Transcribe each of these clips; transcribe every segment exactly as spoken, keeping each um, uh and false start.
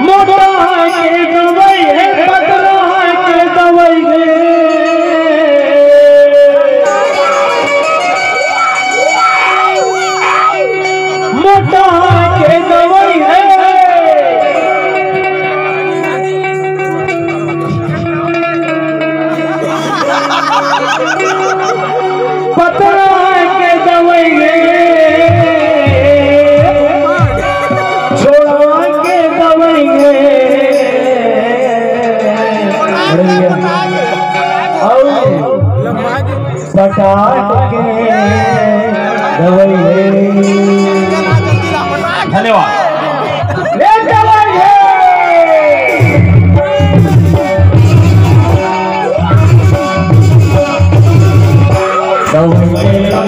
मोटा के दवाई है, पतला के दवाई है। मोटा के दवाई है। पतला के दवाई है, छोड़ा के दवाई है। और पटाट के दवाई है। धन्यवाद। ले दवाई है। दवाई ले लो,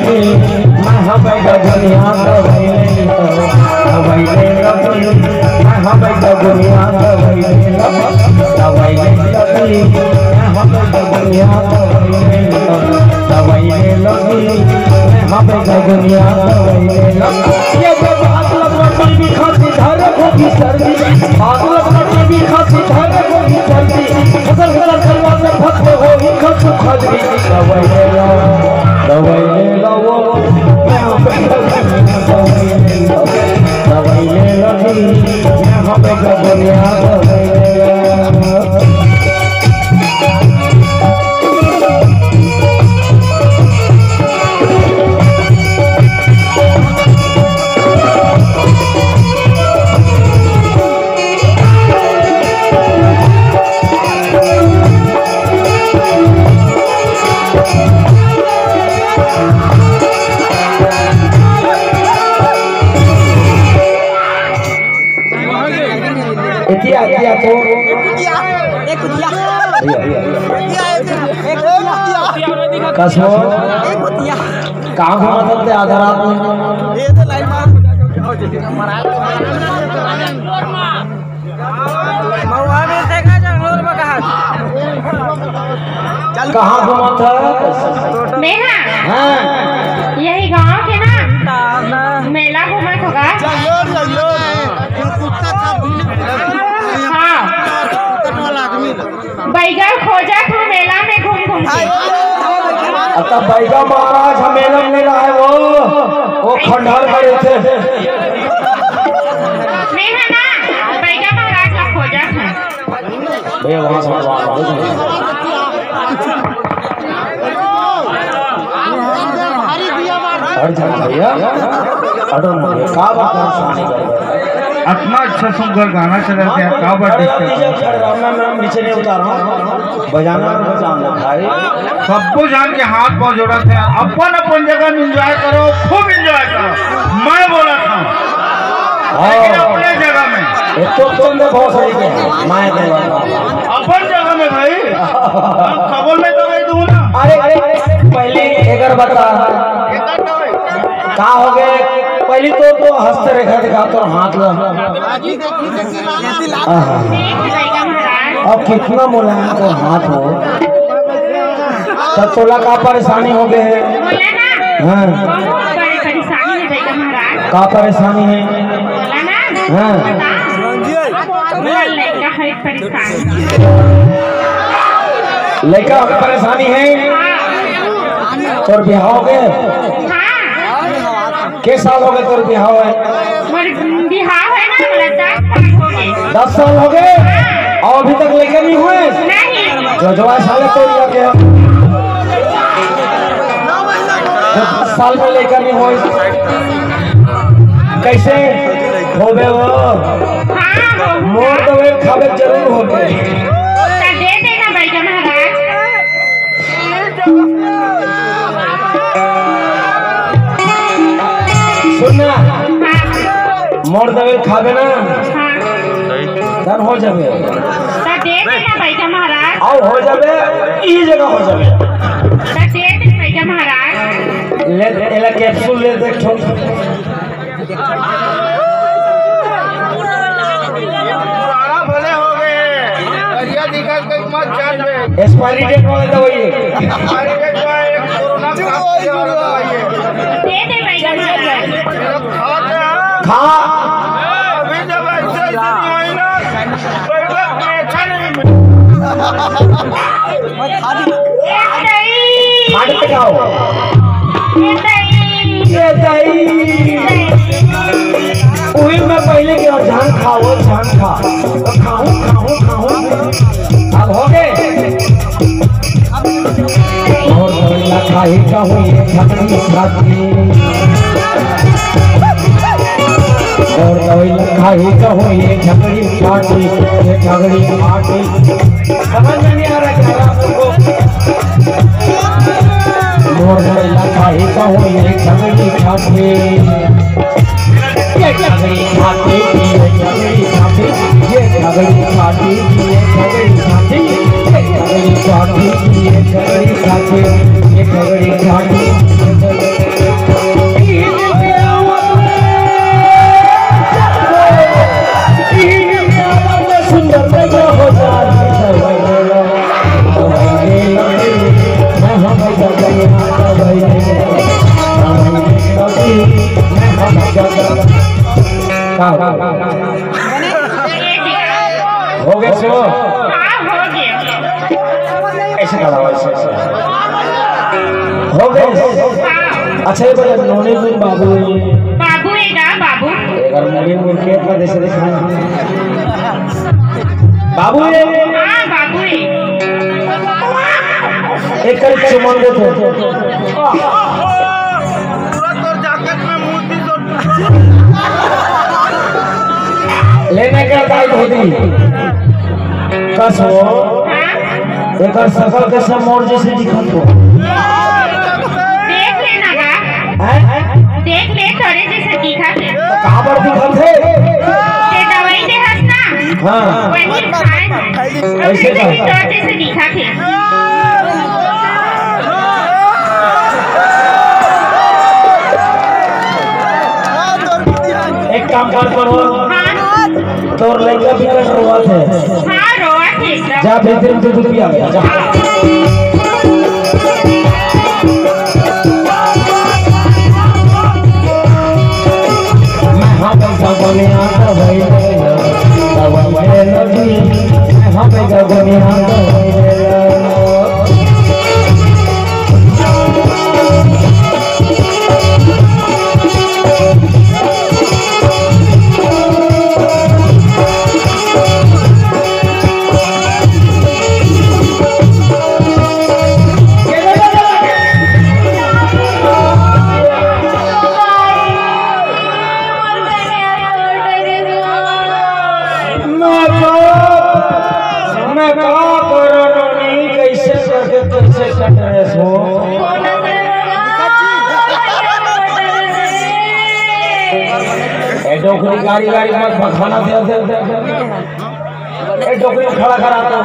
मैं हबै गगनिया, दवाई ले लो, दवाई ले लो, मैं हबै गगनिया, दवाई ले लो, दवाई ले लो, मैं हबै गगनिया, दवाई ले लो, दवाई ले लो, मैं हबै गगनिया, दवाई ले लो। ये तो बात लग रहा है, खांसी धरे होगी सर्दी, बात लग रहा है, खांसी धरे होगी सर्दी, फसल फसल करवा से फट होगी खसु खजरी, दवाई ले लो, दवाई ले लो, वो, दवाई ले लो, दवाई ले लो जी, मैं हबै गगनिया, दवाई ले लो। एतिया, एतिया तो। एक कुतिया, एक कुतिया। भैया, भैया, भैया। एक कुतिया, एक कुतिया। कसो? एक कुतिया। कहाँ घूमत हस ते आधा रात में? ये तो लाइन मार। महुआ में देखा जंगलोर में कहा। कहाँ घूमत हस? मैं हाँ। हाँ। यही गांव के ना मेला घूमत होगा। हाँ। बैगा खोजत हूँ मेला में घूम घूम के। अब तो बैगा महाराज ह मेला में रहे वो, वो खंडहर में थे। मैं है ना, बैगा महाराज ला खोजत हूँ। भैया, वहाँ से बात करो। हट जा भैया, हटो ना भैया, का बात है? अतना अच्छा सुंदर गाना चलत हे, का बात disturb करत हे? मैं नीचे नहीं उतारा हूँ, बजाना तो बजाना भाई। सबो झन के हाथ पाँव जोड़त हे, अपन अपन जगह में enjoy करो, खूब enjoy करो, मैं बोलत हूँ। हाँ। लेकिन अपने जगह में। ये तो तुमने बहुत सही कहा। मैं बोला। अपन जगह में भाई। हम कबल में तो गए तू ना। अरे, अरे, पहले एकर बता। का हो गए? पहली तो, तो हस्तरेखा दिखा, तो हाथ ला। आहा। अब कितना मुलायम तो हाथ हो। तब तोला का परेशानी हो गए है? बोला ना। हाँ। बहुत बड़ी परेशानी है बैगा महाराज। का परेशानी है? बोला ना। हाँ। बता। बोल, लड़का है परेशानी। लड़का है परेशानी है? हाँ। तोर बिहाव हो गए? हाँ। के साल हो गए तोर बिहाव है? मोर बिहाव है ना, बोला दस साल हो गए। दस साल हो गए? हाँ। और अभी तक लइका नहीं हुए? नहीं। जो जो साले तो ये क्या? दस साल में लइका नहीं हुए, कैसे होबे वो? हाँ, हो। मोर दवाई खाबे जरूर होबे। तो दे देना बैगा महाराज। सुन ना, हाँ। मोर दवाई खाबे ना, हाँ। हो जाबे। त दे दे ना बैगा महाराज। अउ हो जाबे, ई जगह हो जाबे। त दे दे बैगा महाराज। ले, एला कैप्सूल ले दे एक ठो। पुराना भले हो गए, करिया दिखा के मत जान बे। एक्सपायरी डेट वाला दवाई है। एक्सपायरी डेट वाला एक कोरोना का दवाई है। दे दे बैगा महाराज। खा। अभी जब ऐसे ऐसे नहीं होई ना, तो इधर अच्छा नहीं मिले। फाड़ के खाओ। ये दही। उही मैं पहले के झान खाओ, झान खा। तो खाऊं, खाऊं, खाऊं। अब हो गए। और दवाई ला खाही कहूँ ये झगड़ी फाटी। और दवाई ला खाही कहूँ ये झगड़ी फाटी, ये झगड़ी फाटी। समझ में नहीं आ रहा क्या आप लोगों को? और दवाई ला खाही कहूँ ये झगड़ी फाटी। ये झगड़ी फाटी, ये झगड़ी फाटी, ये झगड़ी फाटी, ये झगड़ी फाटी, ये झगड़ी फाटी, ये झगड़ी फाटी, ये झगड़ी फाटी। सुंदर हो जाए। का हो? हो गए सो? हाँ, हो गए। ऐसे करा, ऐसे, ऐसे। हो गए। हाँ। अच्छा, ये बता, नोनी जी बाबू। बाबू है ना, बाबू? अगर मुड़ी मुड़ के अपना जैसे दिखाना। बाबू है। हाँ, बाबू है। एक कल चुमन दे तो। पूरा तोर जैकेट में मूर्ति तो। लेने का दाई धोती। कस हो। एकर शकल कैसे मोर जैसे दिखत हो। देख लेना का। हैं? देख ले तोरे जैसे दिखत हे। तो काबर दिखत हे? ते दवाई दे हस ना। हाँ। वही खाए। ऐसे ऐसे ही का? तोर जैसे दिखत हे। एक काम कर करो। हाँ। तोर लइका बिकट रोवत हे। हाँ, रोवत हे एकदम। जा भीतर में दूध पिया ले, जा। मैं हाँ पैसा बने आता भाई, दवाई ले लो जी। मैं हाँ पैसा बने आता भाई। मैं का, मैं का करो नोनी, कैसे करके कैसे कट रहे हो? ए डोकरी गाड़ी गाड़ी मत बखाना दे, दे, दे, दे। ए डोकरी खड़ा करा तो।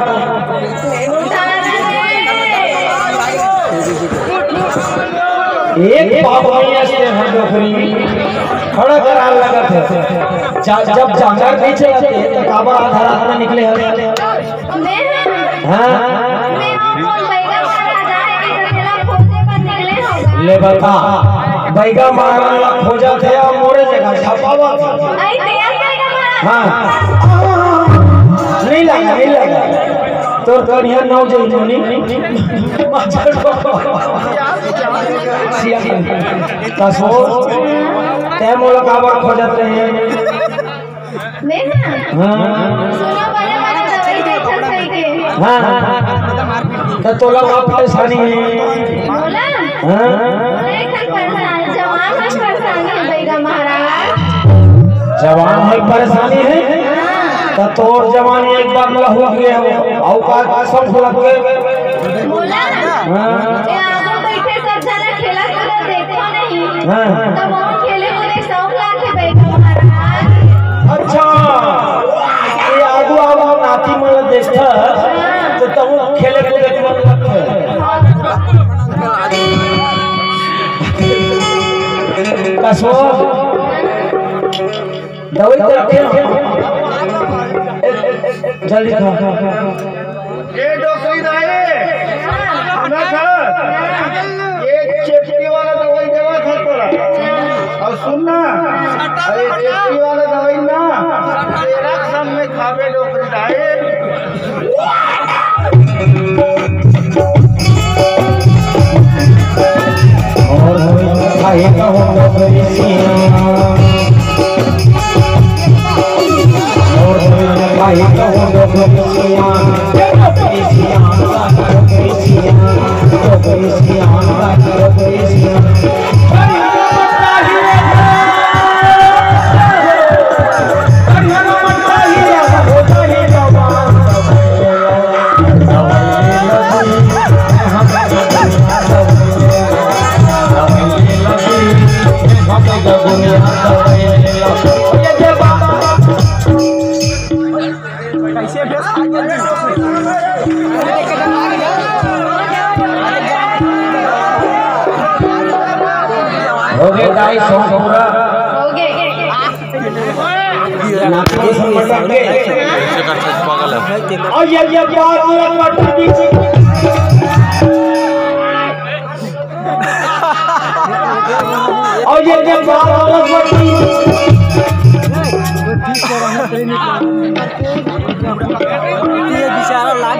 एक बाप नहीं है, हर डोकरी खड़ा करा लगत है। जा-, जब जांगर नहीं चलाते तो काबर आधा रात में निकले हवे? मैं? हाँ। मैं हूँ, कौन बैगा महाराज आए कि तो तेला खोजे बर निकले होगा। ले बता, बैगा महाराज ला खोजत हे या मोरे जगह छपावत हे? आई तेरा बैगा महाराज। हाँ। नहीं लगा, नहीं लगा। तोर कनिया नौ जई नोनी। सिया। कसो, तै मोला काबर खोजत रहे? मैं ना? हाँ। सुनो, बड़े बड़े दवाई देखे सही के। हाँ। त तोला का परेशानी हे? बोला? हाँ। मैं कल परेशान, जवान मन परेशान हे, बैगा महाराज। जवान मन परेशानी हे? हाँ। त तोर जवानी एक बार लहू के हो, अउ का सब लग गए। बोला ना? हाँ। ए, आगू बैठे सब जना खेला कूदा देखो नहीं। हाँ। तब वो खेले कूदे शौक लागे बैठो महाराज। अच्छा, ये आगू तो तब खेले कूदे के मन लगथे। कसो दवाई तो रखे हो। जल्दी खा। ए डोकरी दाई, सुना था? ये चेपटी वाला दवाई देवा था तोरा। अउ सुन ना, अरे चेपटी वाला दवाई ना, तेरा संग में खाबे डोकरी दाई। और होई भाई कहूँ डोकरी सिया। और होई भाई कहूँ डोकरी सिया। डोकरी सिया, डोकरी सिया, डोकरी सिया, डोकरी सिया। हो गए गाइस, सॉन्ग पूरा। हो गए। नाच के संबंध रख के। ऐसे कर सकते पागल है। और ये, ये बात पूरा कट पीछे। और ये, ये बात अलग बची। ये बेचारा लाग।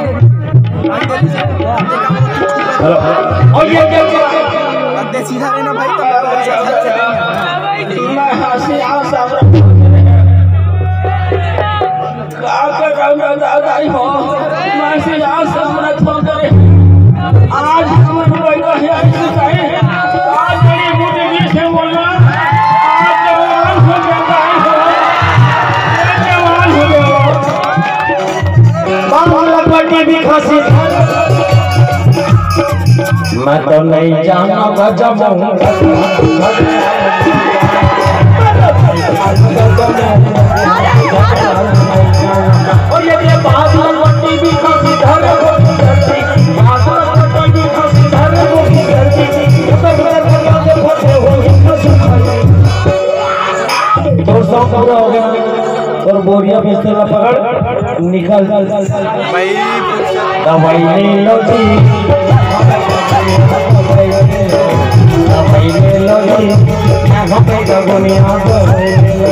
और ये, ये, ये सीधा रहना भाई, तो मैं हंसी आ सब। का कर रहा हूँ दादा ही हो, मैं से आज सब मत फोन करे। आज हम कोई को है, आज कोई को है। आज बड़ी बूटी जी से बोलना, आज जवान हो जाता है हो, जवान हो गया। बाबा लपटी भी खसी। मैं तो नहीं जाना गजब हूँ। और ये, ये बात लपटी भी खसी धर को धरती, बात लपटी भी खसी धर को धरती। दोस्तों, पूरा हो गया। और बोरिया बिस्तर ला पकड़, निकल। भाई, दवाई ले लो जी, दवाई ले लो जी, मैं हो गई दुनिया, दवाई ले लो।